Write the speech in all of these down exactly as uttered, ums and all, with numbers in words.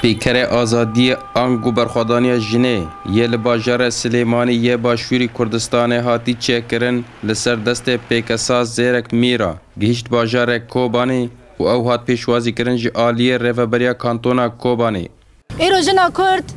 Pêkerê Azadiyê ango berxwedaniya jinê yê li bajarê Silêmanî yê Başûrî Kurdistanê hatî çêkirin, li ser destê pêkesa Zêrek Mîra gihîşt bajarê Kobanê û ew hat pêşwazîkirin ji aliyê Rêveberiya Kantona Kobanê. Îro jina Kurd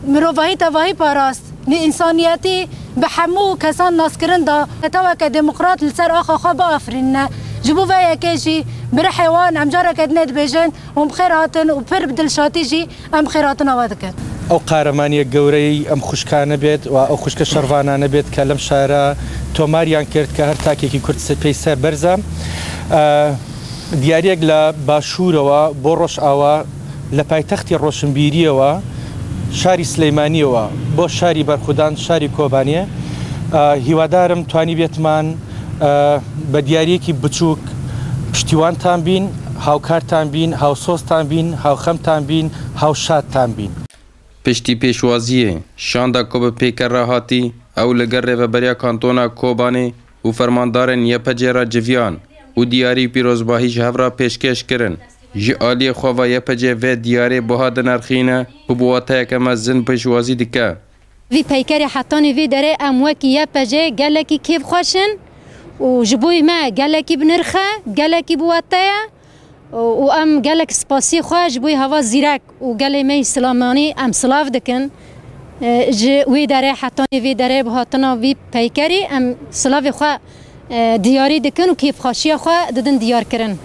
mirovahî tevahî parast, nî însaniyetî bi hemû kesan naskirin da. Neteweke demokrat li ser axa xwe biafirînine. Ji bo vê yekê jî bi rihê wan em careke dinê dibêjin, hûn bi xêr hatin û pir bi dilşatî jî em xêrhatina we dikin. ئەو قارەمانیە گەورەی ئەم خوشکانە بێت و ئەو خوشکە شەڕڤانانە بێت کە لەم شارە تۆماریان کرد کە هەر تاکێکی کورد سپێی سەر بەرزە. ئە، دیارێک لە باشوورەوە بۆ ڕۆژئاوا، لە پایتەختی ڕۆشنبیریەوە، شاری سلەیمانیەوە بۆ شاری بەرخودان، شاری کۆبانێ. ئە، هیوادارم توانی بێتمان، ئە، بە دیاریەکی بچووک پشتیوانتان بین، هاوکارتان بین، هاوسۆزتان بین، هاوخەمتان بین، هاوشادتان بین. Piştî pêşwaziyê, şanda ku bi pêker re hatî, ew li gel Rêveberiya Kantona Kobanê û fermandarên Y P G re civiyan û diyarî pîrozbahî ji hev re pêşkêş kirin. Ji aliyê xwe ve Y P G vê diyarê buha dinirxîne û bi wateyeke mezin pêşwazî dike. Vî peykerê hetanî vê derê em wekî Y P G gelekî kêfxweş in û ji bo me gelekî bi nirx e, gelekî bi wate ye. û em gelek spasiyê xwe ji bo hava zîrek û gelê me yî Silamanî em silav dikin. E, ji wê derê hetanî vê derê bi hatina vî peykerî em silavê xwe, e, diyarî dikin û kêfxweşiya xwe didin diyarkirin.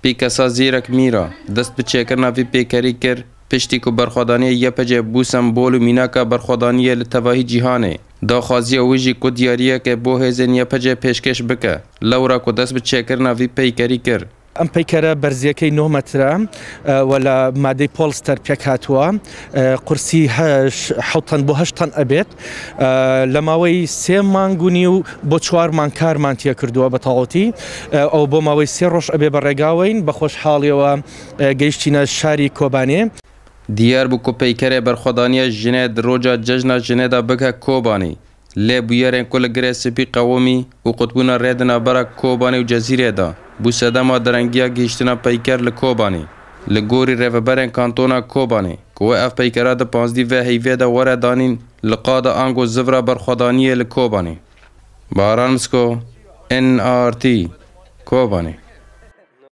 Pêkesa Zîrek Mîra dest bi çêkirina vî peykerî kir, piştî ku berxwedaniyê Y P G bû sembol û mînaka berxwedaniyê li tevahî cîhanê. Daxwaziya wî jî ku diyariyeke bo hêzên Y P G pêşkêş bike, lewra ku dest bi çêkirina vî peykerî kir. ئەم پەیکەرە بەرزیەکەی نۆ مەترە، ئە، و لە مادەی پۆڵستەر پێک هاتووە. ئە، قورسی هەش-، حەوت تەن بۆ هەشت تەن ئەبێت. ئە، لە ماوەی سێ مانگ و نیو بۆ چوار مانگ کارمان تێ کردووە بە تەواوەتی. ئە، ئەو بۆ ماوەی سێ ڕۆژ ئەبێ بە ڕێگاوەین. بە خۆشحاڵیەوە، ئە، گەیشتینە شاری کۆبانێ. Diyar bû ku peykerê berxwedaniya jinê di roja cejna jinê de bike Kobanê. Lê bûyerên ku li Girê Spî qewimî û qutbûna rê di navbera Kobanê û Cezîrê de bû sedema direngiya gihîştina peyker li Kobanê. Li gorî rêveberên kantona Kobanê, ku wê ev peykera di panzdî vê heyvê de were danîn, li qada ango zivra berxwedaniyê li Kobanê. Baran Misko, N R T, Kobanê.